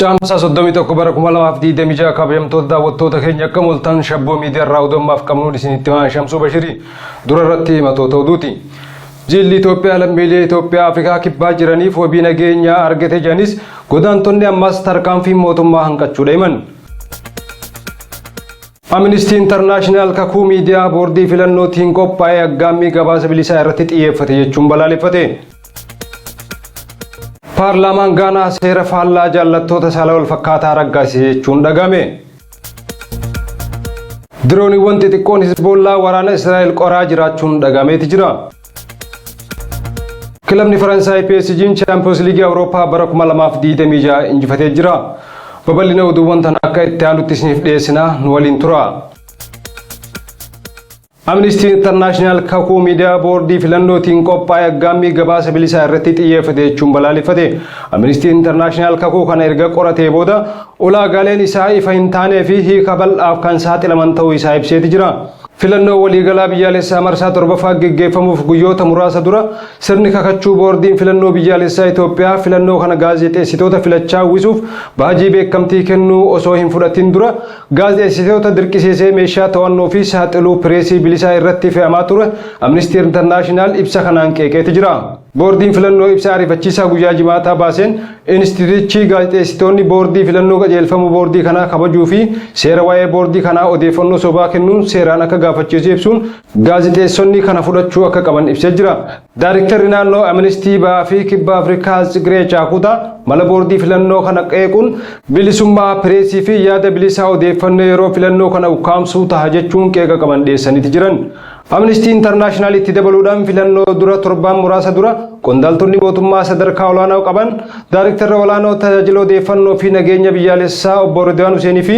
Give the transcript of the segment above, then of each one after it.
Caamsaa 31 bara 2026 kabajamtoota daawwattoota keenya akka mul'atan Shabboo Miidiyaa irraa oduu qabnuun isinitti himaa Shamsuu Bashirii dura irratti matoota oduuti. Jilli Itoophiyaa lammiilee Itoophiyaa Afrikaa kibbaa jiraniif wabii nageenyaa argate jedhanis godaantonni ammas tarkaanfii mootummaa hanqachuudha himan. Amnistii Intarnaashinaal kakuu miidiyaa boordii filannootiin qophaa'e aggaammii gabaasa bilisaa irratti xiyyeeffate jechuun balaaleffate. Paarlaamaan Gaanaa seera faallaa jaallattoota saala wal fakkaataa raggaasise jechuun dhagame. Dirooniiwwan xixiqqoon Hizboollaa waraana Israa'el qoraa jiraachuun dhagameeti jira. Kilabni Faransaay PSG'n Chaampiyoons Liigii Awurooppaa bara 2026 injifatee jira. Babal'ina oduuwwan tan akka itti aanutti isiniif dhiyeessinaa nu waliin tura. Amnistii Intarnaashinaal kakuu miidiyaa boordii filannootiin qophaa'e aggaammii gabaasa bilisaa irratti xiyyeeffate jechuun balaaleffate. Amnistii Intarnaashinaal kakuu kana erga qoratee booda ulaagaaleen isaa ifa hin taanee fi hiika bal'aaf kan saaxilaman ta'uu isaa ibseeti jira. Filannoo waliigalaa biyyaalessaa marsaa torbaffaa geggeeffamuuf guyyoota muraasa dura sirni kakachuu boordiin filannoo biyyaalessaa Itoophiyaa filannoo kana gaazexeessitoota filachaa uwwisuuf baajii beekamtii kennuu osoo hin fudhatin dura gaazexeessitoota dirqisiisee meeshaa to'annoo fi saaxiluu pireesii bilisaa irratti fe'amaa ture Amnistii Intarnaashinaal ibsa kanaan qeeqeeti jira. Boordiin filannoo ibsa ariifachiisaa guyyaa jimaataa baaseen Inistituutichi gaazexeessitoonni boordii filannoo qajeelfama boordii kanaa kabajuu fi seera waa'ee boordii kanaa odeeffannoo sobaa kennuun seeraan akka gaafachiisu ibsuun gaazexeessonni kana fudhachuu akka qaban ibsee jira. Daariktarri naannoo Amnistii Ba'aa fi Kibba Afrikaa Tsigiree Chaakutaa mala boordii filannoo kana qeequun bilisummaa pireesii fi yaada bilisaa odeeffannoo yeroo filannoo kana ukkaamsuu taha jechuun qeeqa qaban dhiyeessaniiti jiran. Amnistii Intarnaashinaal itti dabaluudhaan filannoo dura torbaan muraasa dura qondaaltonni mootummaa sadarkaa olaanaa qaban daariktarra olaanoo tajaajila odeeffannoo fi nageenya biyyaalessaa obbo Ridwaan Huseenii fi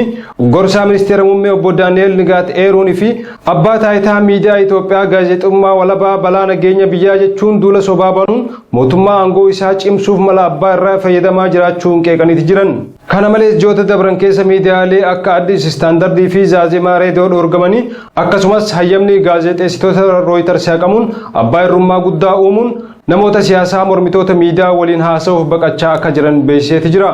gorsaa ministeera muummee obbo Daani'el Nigaat Eeruunii fi abbaa taayitaa miidiyaa Itoophiyaa gaazexummaa walabaa balaa nageenya biyyaa jechuun duula sobaa banuun mootummaa aangoo isaa cimsuuf mala abbaa irraa fayyadamaa jiraachuun qeeqaniiti jiran. Kana malees ji'oota dabran keessa miidiyaalee akka Addis Istaandardii fi Zaazemaa Reediyoo dhoorgamanii akkasumas hayyamni gaazexeessitoota Rooyiters haqamuun abbaa irrummaa guddaa uumuun namoota siyaasaa mormitoota miidiyaa waliin haasa'uuf baqachaa akka jiran beeksiseeti jira.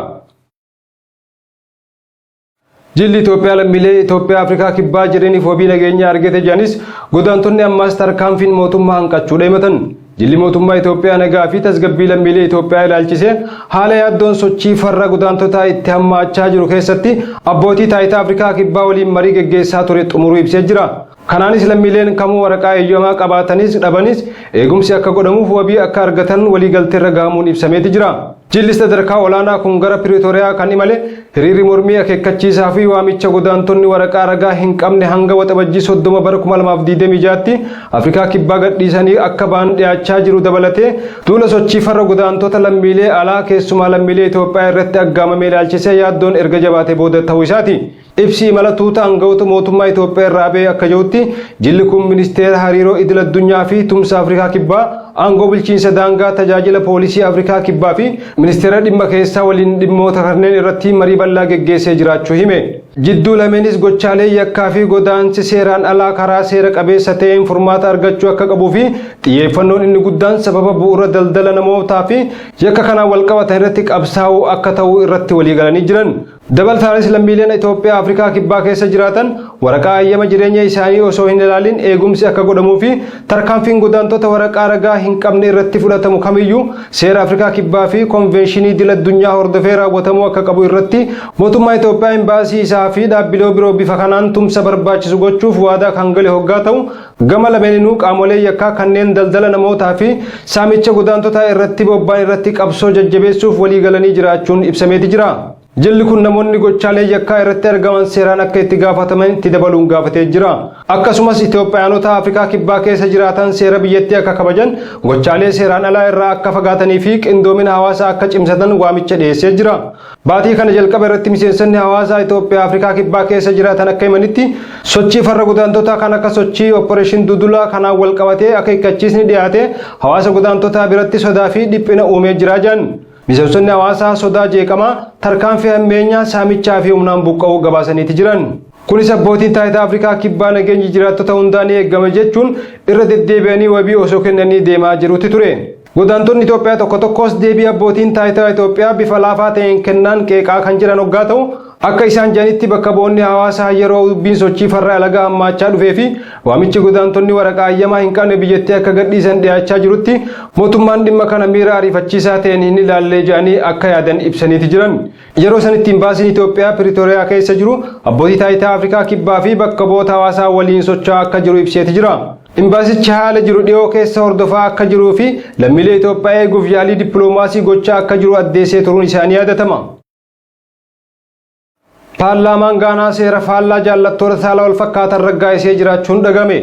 Jilli Itoophiyaa lammiilee Itoophiyaa Afrikaa kibbaa jiraniif wabii nageenyaa argate jedhanis godaantonni ammaas tarkaanfiin mootummaa hanqachuudha himatan. Jilli mootummaa Itoophiyaa nagaa fi tasgabbii lammiilee Itoophiyaa ilaalchisee haala yaaddoon sochii farra godaantotaa itti hammaachaa jiru keessatti abbootii taayitaa Afrikaa kibbaa waliin marii geggeessaa ture xumuruu ibsee jira. Kanaanis lammiileen kamuu waraqaa eeyyamaa qabaatanis dhabanis eegumsi akka godhamuuf wabii akka argatan waliigalteerra gahamuun ibsameeti jira. Jilli sadarkaa olaanaa kun gara Piriitooriyaa kan imale hiriirri mormii akeekkachiisaa fi waamicha godaantonni waraqaa ragaa hin qabne hanga waxabajjii 30 bara 2026tti Afrikaa kibbaa gadhiisanii akka ba'an dhiyaachaa jiru dabalatee duula sochii farra godaantota lammiilee alaa keessumaa lammiilee Itoophiyaa irratti aggaamame ilaalchisee yaaddoon erga jabaate booda ta'uu isaati. Ibsi imala tuuta aangawoota mootummaa Itoophiyaa irraa ba'e akka jirutti jilli kun ministeera hariiroo idil addunyaa fi tumsa Afrikaa kibbaa aangoo bulchiinsa daangaa tajaajila poolisii Afrikaa kibbaa fi ministeera dhimma keessaa waliin dhimmoota kanneen irratti marii bal'aa geggeessee jiraachuu hime. Jidduu lameenis gochaalee yakkaa fi godaansi seeraan alaa karaa seera qabeessa ta'een furmaata argachuu akka qabuu fi xiyyeeffannoon inni guddaan sababa bu'uura daldala namootaa fi yakka kanaan walqabatan irratti qabsaa'uu akka ta'u irratti waliigalanii jiran. Dabalataanis lammiileen Itoophiyaa Afrikaa kibbaa keessa jiraatan waraqaa eeyyama jireenya isaanii osoo hin ilaalin eegumsi akka godhamuu fi tarkaanfiin godaantota waraqaa ragaa hin qabne irratti fudhatamu kamiyyuu seera Afrikaa kibbaa fi konveenshinii idil addunyaa hordofee raawwatamuu akka qabu irratti mootummaa Itoophiyaa imbaasii isaa fi dhaabbilee biroo bifa kanaan tumsa barbaachisu gochuuf waadaa kan gale hoggaa ta'u gama lameeninuu qaamolee yakkaa kanneen daldala namootaa fi saamicha godaantotaa irratti bobba'an irratti qabsoo jajjabeessuuf walii galanii jiraachuun ibsameeti jira. Jilli kun namoonni gochaalee yakkaa irratti argaman seeraan akka itti gaafataman itti dabaluun gaafatee jira. Akkasumas Itoophiyaanota Afrikaa kibbaa keessa jiraatan seera biyyattii akka kabajan, gochaalee seeraan alaa irraa akka fagaatanii fi qindoomina hawaasaa akka cimsatan waamicha dhiyeessee jira. Baatii kana jalqaba irratti miseensonni hawaasaa Itoophiyaa Afrikaa kibbaa keessa jiraatan akka himanitti sochii farra godaantotaa kan akka sochii Operation Dudulaa kanaan wal qabatee akeekkachiisni dhiyaate hawaasa godaantotaa biratti sodaa fi dhiphina uumee jira jedhan. Miseensonni hawaasaa sodaa jeeqamaa tarkaanfii hammeenyaa saamichaa fi humnaan buqqa'uu gabaasaniiti jiran. Kunis abbootiin taayitaa Afrikaa kibbaa nageenyi jiraattota hundaa ni eegama jechuun irra deddeebi'anii wabii osoo kennanii deemaa jirutti ture. Godaantonni Itoophiyaa tokko tokkos deebii abbootiin taayitaa Itoophiyaa bifa laafaa ta'een kennaan qeeqaa kan jiran hoggaa ta'u, akka isaan jedhanitti bakka bu'oonni hawaasaa yeroo dubbiin sochii farra alagaa hammaachaa dhufee fi waamichi godaantonni waraqaa ayyamaa hin qabne biyyattii akka gadhiisan dhiyaachaa jirutti mootummaan dhimma kana miira ariifachiisaa ta'een hin ilaallee jedhanii akka yaadan ibsaniiti jiran. Yeroo sanitti imbaasiin Itoophiyaa Piriitooriyaa keessa jiru abbootii taayitaa Afrikaa Kibbaa fi bakka bu'oota hawaasaa waliin socho'aa akka jiru ibseeti jira. Imbaasichi haala jiru dhiyoo keessa hordofaa akka jiruu fi lammiilee Itoophiyaa eeguuf yaalii dippiloomaasii gochaa akka jiru addeessee turuun isaanii yaadatama. Paarlaamaan Gaanaa seera faallaa jaallattoota saala wal fakkaatan raggaasisee jiraachuun dhagame.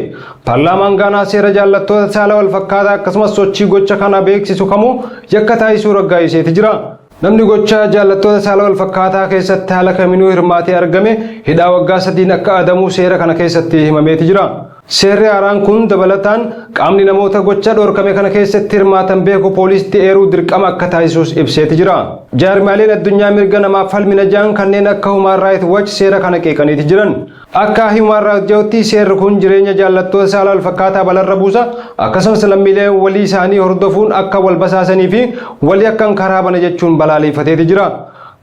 Paarlaamaan Gaanaa seera jaallattoota saala wal fakkaataa akkasumas sochii gocha kana beeksisu kamuu yakka taasisuu raggaasiseeti jira. Namni gocha jaallattoota saala wal fakkaataa keessatti haala kaminuu hirmaatee argame hidhaa waggaa 3n akka adamuu seera kana keessatti himameeti jira. Seerri haaraan kun dabalataan qaamni namoota gocha dhorkame kana keessatti hirmaatan beeku poolisitti eeruu dirqama akka taasisuus ibseeti jira. Jaarmaaleen addunyaa mirga namaaf falmina ja'an kanneen akka Human Rights Watch seera kana qeeqaniiti jiran. Akka Human Rights jedhutti seerri kun jireenya jaallattoota saala wal fakkaataa balarra buusa, akkasumas lammiileen walii isaanii hordofuun akka wal basaasanii fi walii akkan karaa bana jechuun balaaleffateeti jira.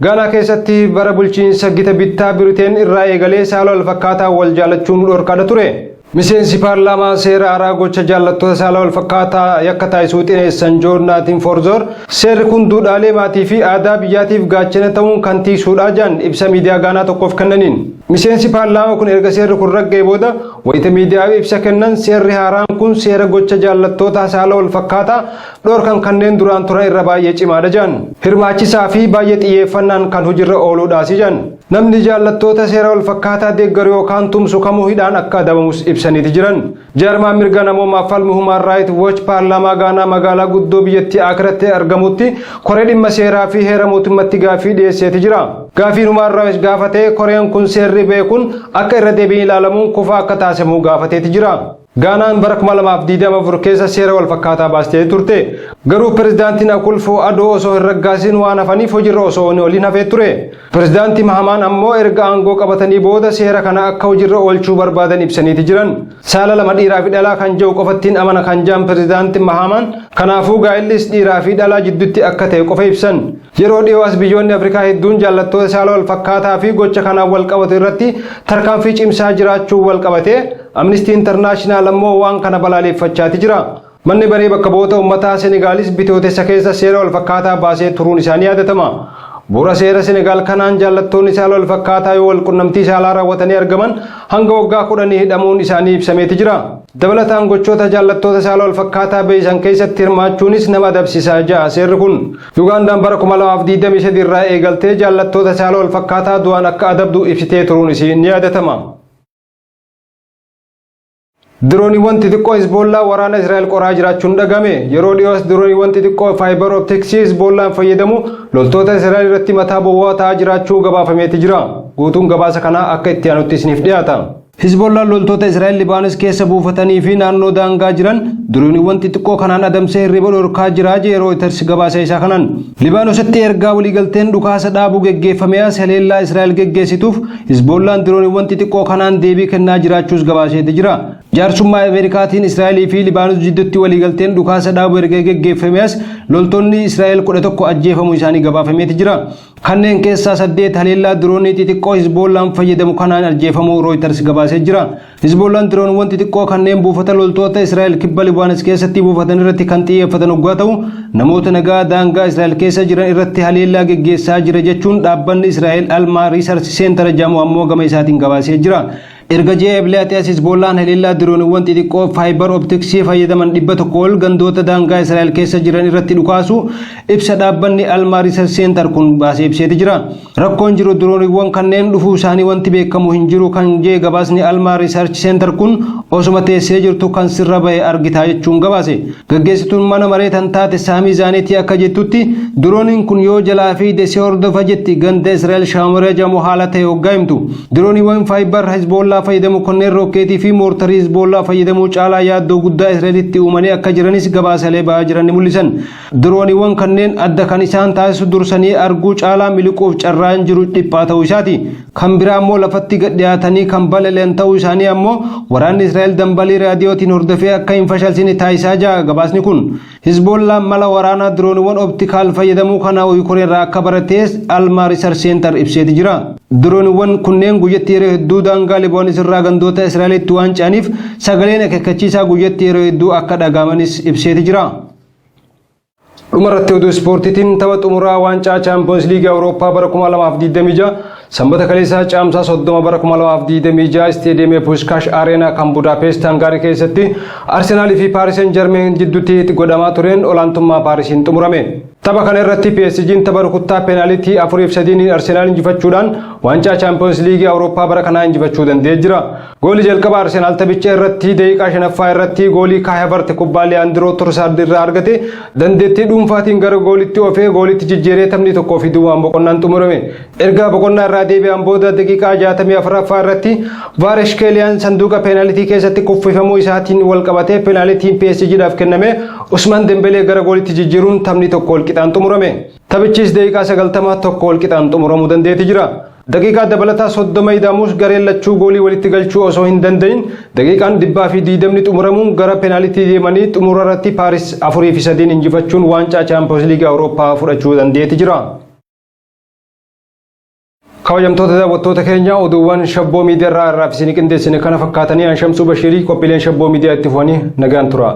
Gaanaa keessatti bara bulchiinsa gita bittaa Biriteen irraa eegalee saala wal fakkaataa wal jaalachuun dhorkaadha ture. Miseensi paarlaamaa seera haaraa gocha jaallattoota saala wal fakkaataa yakka taasisuu xineessan Joon Naatiin Foorzoor seerri kun duudhaalee maatii fi aadaa biyyaatiif gaachana ta'uun kan tiisuudha jedhan ibsa miidiyaa Gaanaa tokkoof kennaniin. Miseensi paarlaamaa kun erga seerri kun ragga'e booda wayita miidiyaaf ibsa kennan seerri haaraan kun seera gocha jaallattoota saala wal fakkaataa dhorkan kanneen duraan turan irra baay'ee cimaadha jedhan. Hirmaachisaa fi baay'ee xiyyeeffannaan kan hojiirra ooluudhaas jedhan. Namni jaallattoota seera wal fakkaataa deeggaru yookaan tumsu kamuu hidhaan akka adabamus ibsaniiti jiran. Jaarmaan mirga namoomaaf falmu Human Rights Watch paarlaamaa Gaanaa magaalaa guddoo biyyattii Akiraatti argamutti koree dhimma seeraa fi heera mootummatti gaaffii dhiyeesseeti jira. Gaaffiin Human Rights gaafatee koreen kun seerri beekuun akka irra deebiin ilaalamuun kufaa akka taasifamu gaafateeti jira. Gaanaan bara 2024 keessa seera wal fakkaataa baastee turte. Garuu pirezidaantiin Akulfoo Adoo osoo hin raggaasiin waan hafaniif hojiirra osoo hin ooliin hafee ture. Pirezidaantii Mahamaan ammoo erga aangoo qabatanii booda seera kana akka hojiirra oolchuu barbaadan ibsaniiti jiran. Saala lama dhiiraa fi dhalaa kan jiru qofattiin amana kan jedhan pirezidaantii Mahamaan, kanaafuu gaa'ellis dhiiraa fi dhalaa jidduutti akka ta'e qofa ibsan. Yeroo dhiyoo as biyyoonni Afrikaa hedduun jaallattoota saala wal fakkaataa fi gocha kanaan wal qabatu irratti tarkaanfii cimsaa jiraachuu wal qabatee Amnesty International ammoo waan kana balaaleffachaati jira. Manni baree bakka bu'oota uummataa Senegaalis bitootessa keessa seera wal fakkaataa baasee turuun isaanii yaadatama. Bu'uura seera Senegaal kanaan jaallattoonni saala wal fakkaataa yoo wal qunnamtii saalaa raawwatanii argaman hanga waggaa 10 hidhamuun isaanii ibsameeti jira. Dabalataan gochoota jaallattoota saala wal fakkaataa beeysan keessatti hirmaachuunis nama adabsiisaa ja'a seerri kun. Yugaandaan bara 2023 irraa eegaltee jaallattoota saala wal fakkaataa du'aan akka adabdu ibsitee turuun isii ni yaadatama. Dirooniiwwan xixiqqoo Hizboollaa waraana Israa'el qoraa jiraachuun dhagame. Yeroo dhiyoos dirooniiwwan xixiqqoo fiber opticsii Hizboollaan fayyadamu loltoota Israa'el irratti mataa bowwaa ta'aa jiraachuu gabaafameeti jira. Guutuun gabaasa kanaa akka itti aanutti isiniif dhiyaata. Hizboollaan loltoota Israa'el Libaanos keessa buufatanii fi naannoo daangaa jiran dirooniiwwan xixiqqoo kanaan adamsee hirriba dhorkaa jira jee Reuters gabaasa isaa kanaan. Libaanositti ergaa waliigalteen dhukaasa dhaabuu geggeeffamee as haleellaa Israa'el geggeessituuf Hizboollaan dirooniiwwan xixiqqoo kanaan deebii kennaa jiraachuus gabaaseeti jira. Jaarsummaa Ameerikaatiin Israa'elii fi Libaanos jidduutti waliigalteen dhukaasa dhaabuu erga geggeeffamee as loltoonni Israa'el 11 ajjeefamuu isaanii gabaafameeti jira. Kanneen keessaa 8 haleellaa diroonii xixiqqoo Hizboollaan fayyadamu kanaan ajjeefamuu Reuters gabaasee jira. Hizboollaan dirooniiwwan xixiqqoo kanneen buufata loltoota Israa'el kibba Libaanos keessatti buufatan irratti kan xiyyeeffatan hoggaa ta'u, namoota nagaa daangaa Israa'el keessa jiran irratti haleellaa geggeessaa jira jechuun dhaabbanni Israa'el Almaa Research Center jedhamu ammoo gama isaatiin gabaasee jira. Erga ji'a Ebilaatti as Hizboollaan haleellaa dirooniiwwan xixiqqoo fiber opticsii fayyadaman 100 ol gandoota daangaa Israa'el keessa jiran irratti dhukaasu ibsa dhaabbanni Almaa Research Center kun baasee ibseeti jira. Rakkoon jiru dirooniiwwan kanneen dhufuu isaanii wanti beekamu hin jiru kan jee gabaasni Almaa Research Center kun osuma teessee jirtu kan sirra bahe argitaa jechuun gabaase. Gaggeessituun mana maree tan taate Saamii Zaaneetii akka jettutti dirooniin kun yoo jalaa fiide si hordofa jetti ganda Israa'el Shaamorea jedhamu haala ta'e hoggaa himtu. Dirooniiwwan fiber Hizboollaa fayyadamu kunneen rookeetii fi moortarii Hizboollaa fayyadamuu caalaa yaaddoo guddaa Israa'elitti uumanii akka jiranis gabaasalee ba'aa jiran ni mul'isan. Dirooniiwwan kanneen adda kan isaan taasisu dursanii arguu caalaa miliquuf carraan jiru dhiphaa ta'uu isaati. Kan biraa ammoo lafatti gad dhiyaatanii kan balali'an ta'uu isaanii ammoo waraanni Israa'el dambalii raadiyootiin hordofee akka hin fashalsine taasisaa jira gabaasni kun. Hizboollaan mala waraanaa dirooniiwwan optical fayyadamuu kana Yukureen irraa akka baratees Alma Research Center ibseeti jira. Dirooniiwwan kunneen guyyatti yeroo hedduu daangaa Libaanos irraa gandoota Israa'elitti waan ce'aniif sagaleen akeekkachiisaa guyyatti yeroo hedduu akka dhaga'amanis ibseeti jira. Dhumarratti oduu ispoortiitiin, tapha xumuraa waancaa Chaampiyoons Liigii Awurooppaa bara 2026 Sanbata kaleessaa Caamsaa 30 bara 2026 isteediyeemii Puuskaash Areenaa kan Budaapest Hangaarii keessatti Arsenaalii fi Paaris Saint Germain jidduutti godhamaa tureen olaantummaa Paarisiin xumurame. Tapha kana irratti PSG'n tapha rukuttaa peenaalitii 4-3 Arsenaal injifachuudhaan waancaa Chaampiyoons Liigii Awurooppaa bara kanaa injifachuu danda'ee jira. Goolii jalqaba Arsenaal taphicha irratti daqiiqaa shanaffaa irratti goolii Kai Havertz kubbaa Leandro Trossard irraa argate dandeettii dhuunfaatiin gara goolitti oofee goolitti jijjiiree taphni 1-0 boqonnaan xumurame. Erga boqonnaa irraa deebi'an booda daqiiqaa 64ffaa irratti Kvaratskheeliyaan sanduuqa peenaalitii keessatti kuffifamuu isaatiin wal qabatee peenaalitiin PSGdhaaf kenname Usmaan Dembelee gara goolitti jijjiiruun taphni tokko wal qixaan xumurame. Taphichis daqiiqaa 90 tokko wal qixaan xumuramuu dandeetti jira. Daqiiqaa dabalataa 30 idaamus gareen lachuu goolii walitti galchuu osoo hin danda'in daqiiqaan 120 xumuramuun gara peenaalitii deemanii xumura irratti Paaris 4-3 injifachuun waancaa Chaampiyoons Liigii Awurooppaa fudhachuu dandeetti jira. Kabajamtoota daawwattoota keenya, oduuwwan Shabboo Miidiyaa irraa isinii qindeessine kana fakkaatanii. Anshamsuu Bashiirii, qophiileen Shabboo Miidiyaa itti fufanii nagaan tura.